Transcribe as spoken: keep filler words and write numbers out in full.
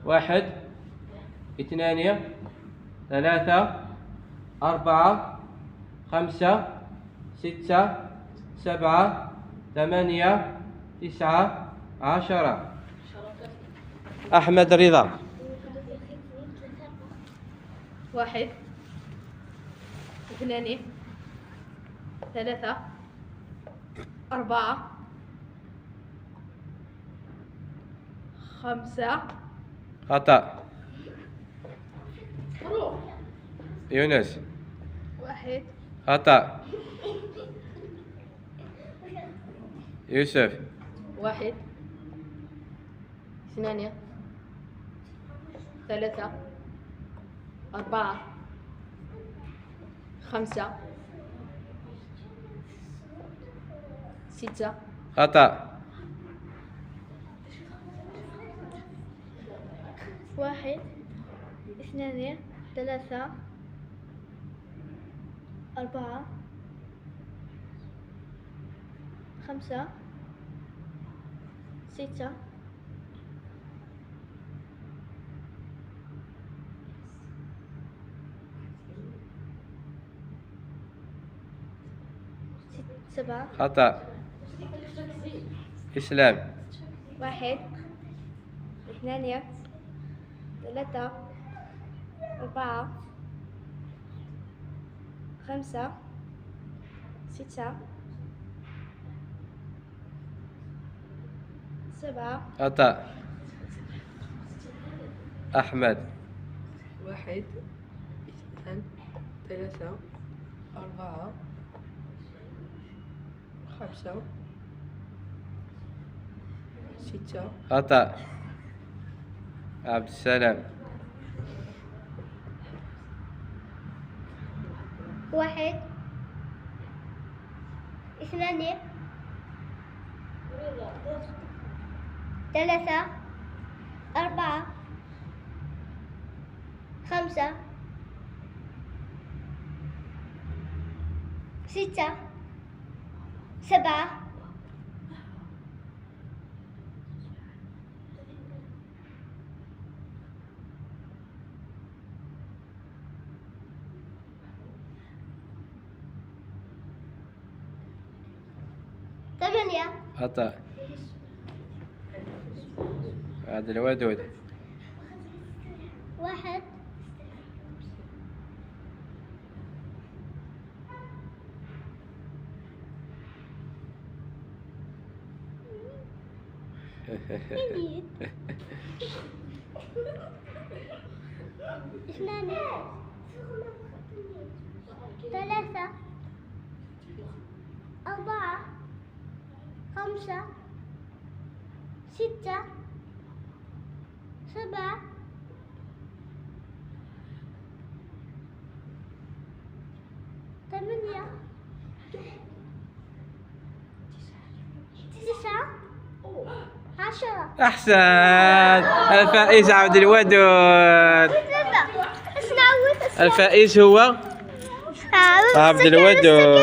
واحد، اثنان، ثلاثة، أربعة، خمسة، ستة، سبعة، ثمانية، تسعة، عشرة. أحمد رضا. واحد، اثنان، ثلاثة، أربعة، خمسة. خطأ. يونس. واحد. خطأ. يوسف. واحد، اثنان، ثلاثة، أربعة، خمسة، ستة. خطأ. واحد، اثنان، ثلاثة، أربعة، خمسة، ستة، ست-، سبعة. خطأ. إسلام. واحد، اثنان، ثلاثة، أربعة، خمسة، ستة، سبعة. خطأ. أحمد. واحد، اثنان، ثلاثة، أربعة، خمسة، ستة. خطأ. عبد السلام. واحد، اثنان، ثلاثة، أربعة، خمسة، ستة، سبعة. ثمانية. خطأ. عبد الودود. واحد. اثنان، ثلاثة، أربعة، خمسة، ستة، سبعة، ثمانية، تسعة، عشرة. أحسن. الفائز عبد الودود. الفائز هو عبد الودود.